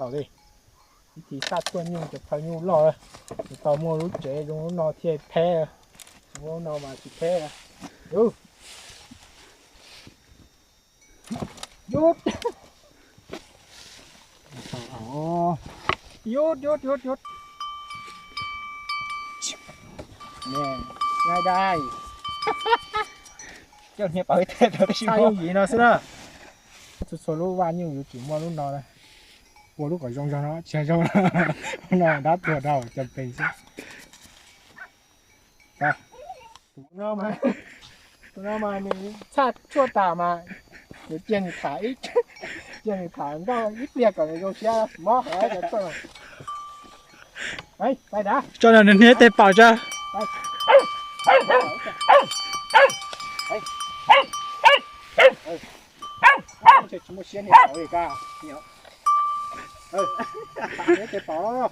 Tau li, ib txhij xaj tuaj nyuj cov phaw nyuj loj, tau muaj lub tsev zoo lub no thiaj pheb, lub no mas tsis pheb. Yut, yut, yut, yut. Nyob dai, coj niag pawv tej rau tib si, yooj yim no xwb na. Txhua txhua lub vaj nyuj yuav tsum muaj lub no, ua lub kom zoo zoo no, tsis zoo no dab tuag rau cov pes xwb. Tus no mas, tus no mas nws txhaj tshuaj tas mas, yuav cia nws tham ib, cia nws tham nkauj ib pliag kom nws zoo siab mob hov cov tshuaj. Pais dav, tso nws niag tes paum tso. Tsis muaj siab niag paum li ka. Niag tes paum.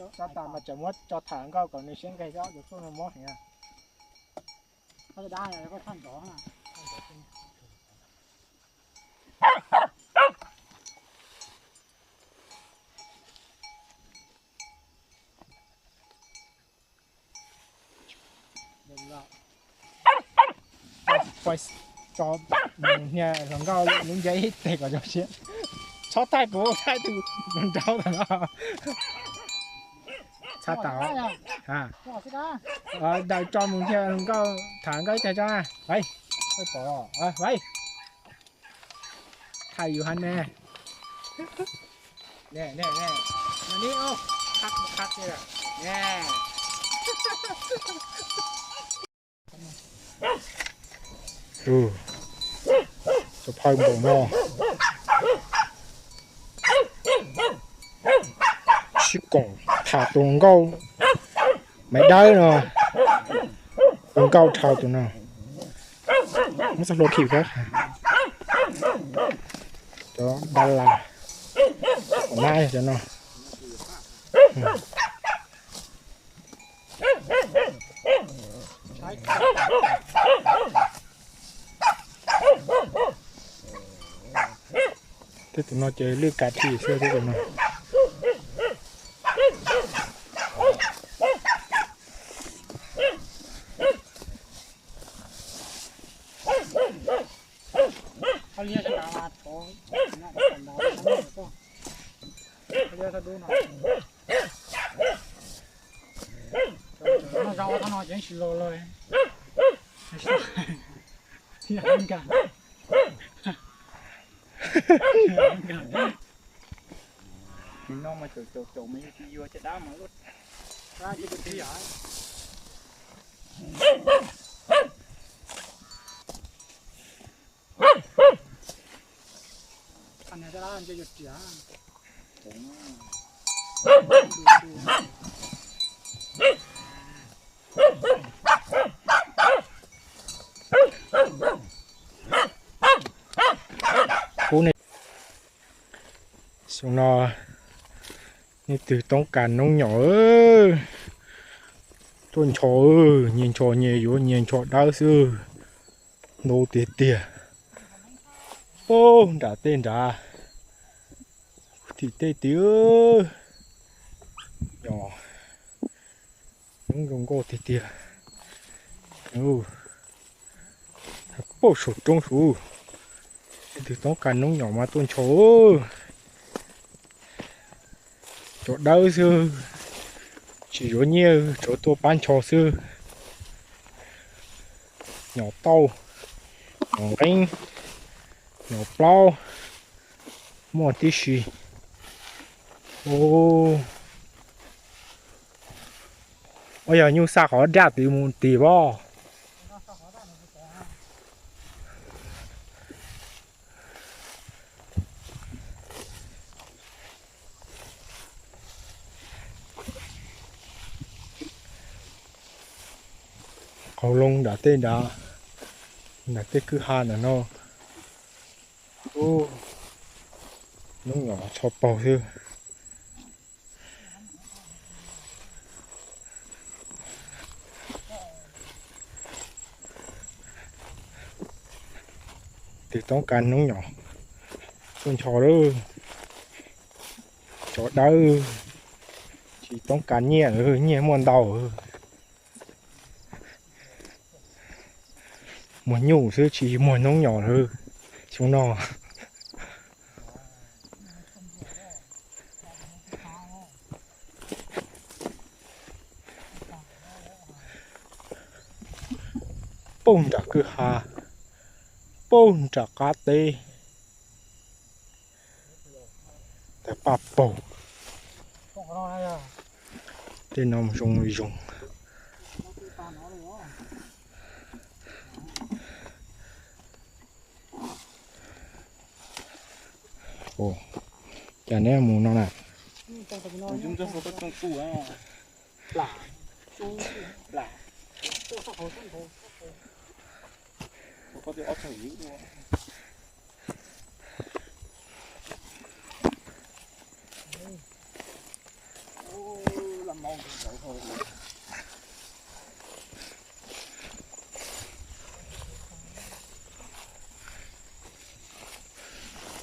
Tso tas mas tseem muab tso tham nkauj kom nws siab nqig, cov tshuaj no mob heev. Tso mus niag hluas nkauj lub nce ib teg kom zoo siab. Txhob thaij kuv, thaij tus nraud ntawm no. Txhob tau. Daws tso mus niag hluas nkauj tham nkauj ib teg tso na. Vaim, vaim, thaij yus hab ne. Cov phaw npaum no. Sib koom tham tus nkauj Maiv Dawb no, tus nkauj dhau tus no. Muab txoj hlua khi pab, cov dab las, nab cov no. Tej tus no ces lwj kav thi xwb tej tus no. Noj zau thaj no ces tsis los lawm. Noj mas caum caum caum mas yus tsis yuav caj dab mas luaj. Xyoo no nej twg toob kas noob nyom, tuaj nchos, nyias nchos nyias yuav nyias nchos dawb xwb. Ntau tiag tiag. Pab nram tej nrad, tim tej tid, nyob zoo nkauj tiag tiag. Pab saum roob saud, nej twg toob kas noob nyom mas tuaj nchos. Cov dawb xwb, tsis yuav nyiaj, tsuas tuaj pab nchos xwb. Nyom tauj, nyom nqeeb, nyom plaub, muaj tib si. Ua yog nyuj xaj qhov daj tid mus tim pab. Qhov loo nram tej nrad, nram tej kwj ha ntawm no. Noob nyom txho paug xwb. Twg toob kas hnub nyoos tuaj ncho lawm. Cov dawb tsis toob kas nyiaj, nyiaj muaj ntau. Muag nyuj xwb tsis muag hnub nyoos lawm xyoo no. Puag nram kwj ha, puag nram qab teb. Tawg paj paug. Tej no zoo li zoo. Cas neb mus no na?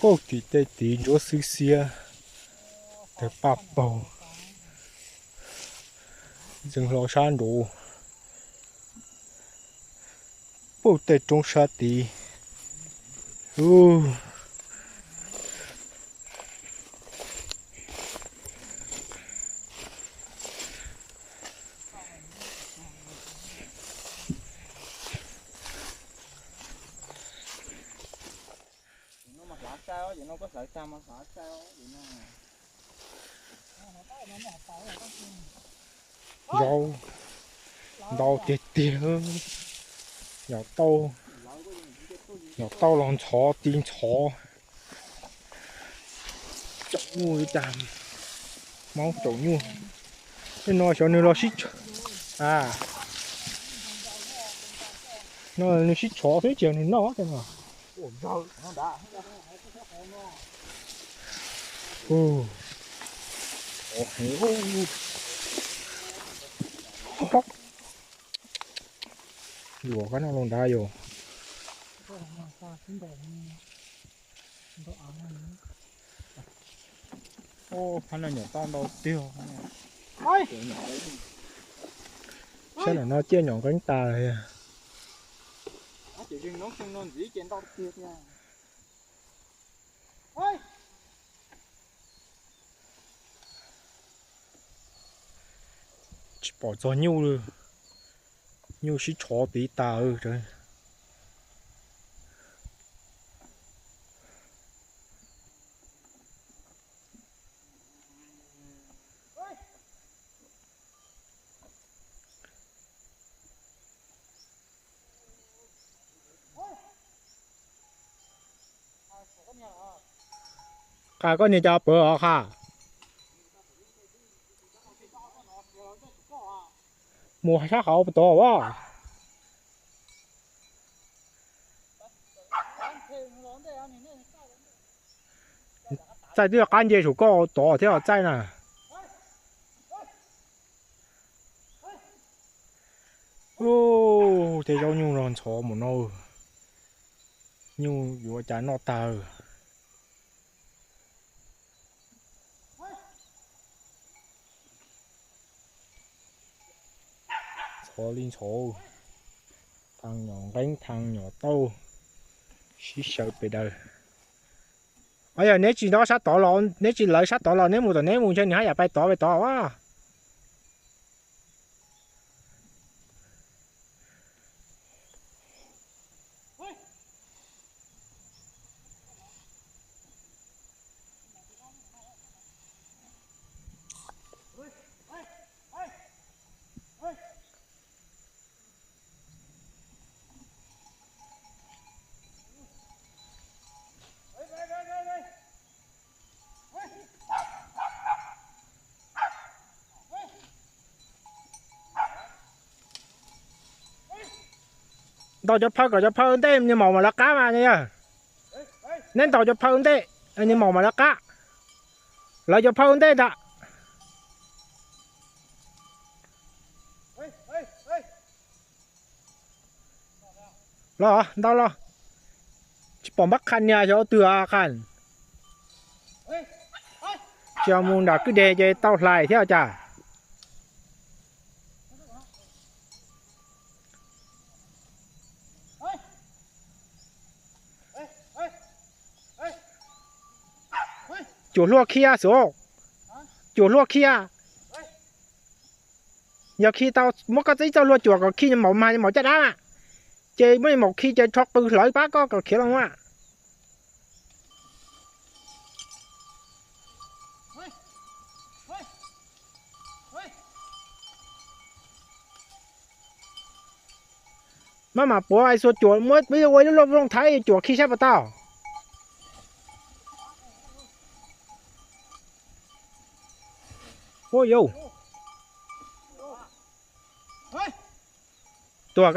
Puag tim tej tid ntsuab xwb xiab, tawg paj paug. Ntxeev hlo sab nraud, puag tej roob sab tid. Zaub ntau tiag tiag. Nyom tauj, nyom tauj los ntxhov ti ntxhov. Caum nyuj li cas, maub caum nyuj. Tej no xyov nws los sib, a, no nws sib tshov xwb ces nws noj tej no. Luam kab noj los nrad yus. Phab no nyom tauj ntau tiag. Sab nram no ciaj nyom nqeeb tas li. Tsis pom txog nyuj li, nyuj sib tshov tiv tas. Qha koj niag cov pawg os qha. Mus sab qhov puas tod as? Txaij twb qab nce saum koj tod thiab txaij na. Tej zaub nyuj los ntxhov mus no, nyuj yuav cas noj tag. Ntxhov li ntxhov, thaj nyom nqeeb thaj nyom tauj, sib xyaw pes daws. Yog neb tsis nto sab tod los, neb tsis lawv sab tod los neb mus tom neb mus ntshe nws haj yam pais tod pais tod as. Ntaus cov phaw kom cov phaw ntej niag maum mam lawv qab mas yog. Neb ntaus cov phaw ntej, niag maum mam lawv qab. Lawv cov phaw ntej ntag. Los ntau los. Tsis pom npab qha niag xyov twg qha. Tsis mus nram kwj deg ces tau hlais thiab cas. Cuam hlua khiab xwb, cuam hlua khiab. Yog khi tau muab koj txib txoj hlua cuam kom khi nws maum mag nws maum caj dab na, ces muab nws maum khi ces rho qws hlawv pab koj kom khiav los a. Maj mam puav xuas cuam muab ua ib lub looj thaiv cuam khi saib puas tau. Ua yau, tuag.